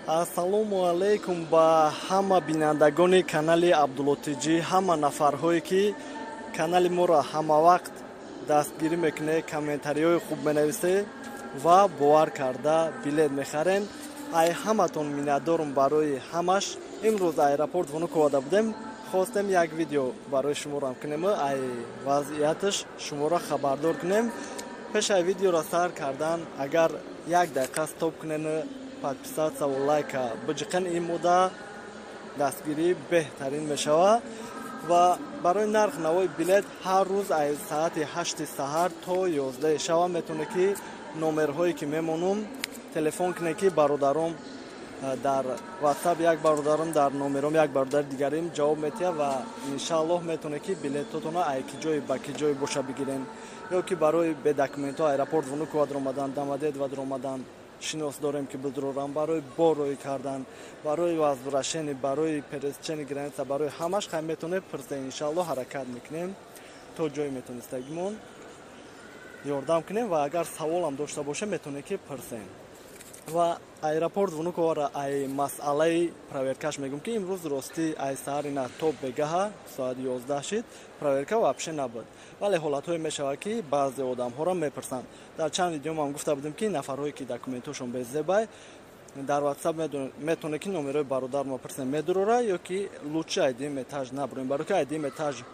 Ассалому алайкум ба ҳама бинандагони канали Абдулло ТЖ, ҳама нафарҳое, ки канали моро ҳамавақт дастгирӣ мекунед, комментариҳои хуб менависед ва бовар карда билет мехарен. Ай ҳаматон миннатдорум барои ҳамаш. Имрӯз аэропорт Внуковада будем, хостем як видео барои шуморо кунем, ай вазъияташ шуморо хабардор кунем. Пеш ай видеоро сар кардан, агар як дақиқа стоп кунен, подписаться ва лайка биҷиқен, ин муда дастгирӣ беҳтарин мешавад. Ва барои нарх навои билет ҳар рӯз аз саати 8 саҳар то 11 шава метавонед, ки номерҳое ки мемонум, телефон кунед, ки бародаром дар WhatsApp як бародарам, дар номером як бародари дигарим ҷавоб метиҳад ва иншааллоҳ метавонед, ки билетотона ай ки ҷое ба ки ҷое боша бигирен, ё ки барои бедокументҳо аэропорт Внуково даромадан, Домодедово даромадан, шинос дорем, ки бидурорам, барои бор рӯй кардан, барои возвращение, барои пересечение граница, барои ҳамаш хай метавонед пурсе. Иншааллоҳ, ҳаракат мекунем, то ҷое метонистагимон ёрдам кунем ва агар саволам дошта бошем, метавонед, ки пурсем. Ва аэропорт Внуковара ай масъалаи проверкаш мегӯм, ки имрӯз ростӣ ай саҳари на то бегаҳа соати 11 шид, проверка вообще набуд. Вале ҳолатҳое мешавад, ки баъзе одамҳоро мепурсанд. Дар чанд видеомам гуфта будем, ки нафарҳое, ки документҳошон безебай, дар WhatsApp метавонед, ки номерои бародармо пурсем, медурора, ё ки лучше ай дуюм этаж набурем, барои ки ай дуюм этаж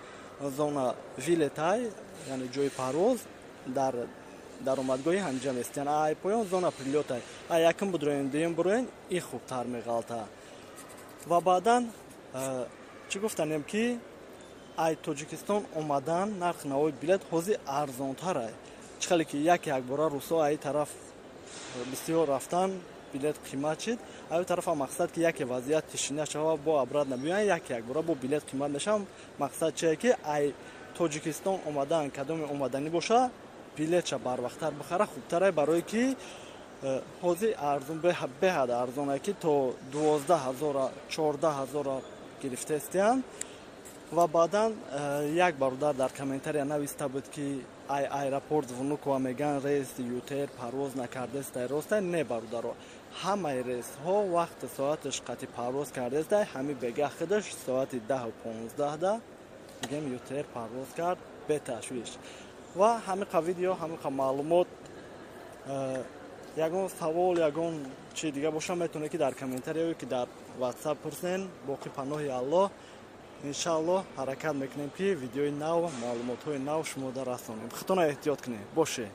зона вылетай, яъне ҷои парвоз дар даромадгоҳи ҳамҷа местиян, ай поён зона прилётай. Ай якум будроен, дуюм буроен, и хубтар меғалта. Ва баъдан чӣ гуфтанем, ки ай Тоҷикистон омадан нархи навои билет ҳозир арзонтарай. Чӣ хеле ки як якбора русо аи тараф бисёр рафтан, билет қимат шид. Аю тарафа мақсад, ки яке вазъият тишина шава, бо обратно биёян, як якбора бо билет қимат мешавам. Мақсад чие, ки ай Тоҷикистон омадан кадоме омаданӣ боша, билетша барвақттар бихара хубтарай, барое ки ҳозир арзон, беҳад арзонае, ки то 12 000, 14 000 гирифтаистиянд. Ва баъдан як бародар дар комментария нависта буд, ки ай аэропорт Внуково меган, рейс ЮТР парвоз накардестай. Ростай не, бародаро, ҳамаи рейсҳо вақти соаташ қатъи парвоз кардестай. Ҳами бегаҳ худаш соати 10:15 мегем ЮТР парвоз кард беташвиш. Ва ҳамиқа видео, ҳамиқа маълумот. Ягон савол, ягон чи дига боша, метавонед, ки дар комментарияё ки дар WhatsApp пурсен. Боқӣ паноҳи Аллоҳ. Иншааллоҳ, ҳаракат мекунем, ки видеои нав, маълумотҳои нав шумода расонем. Худтона эҳтиёт кунед боше.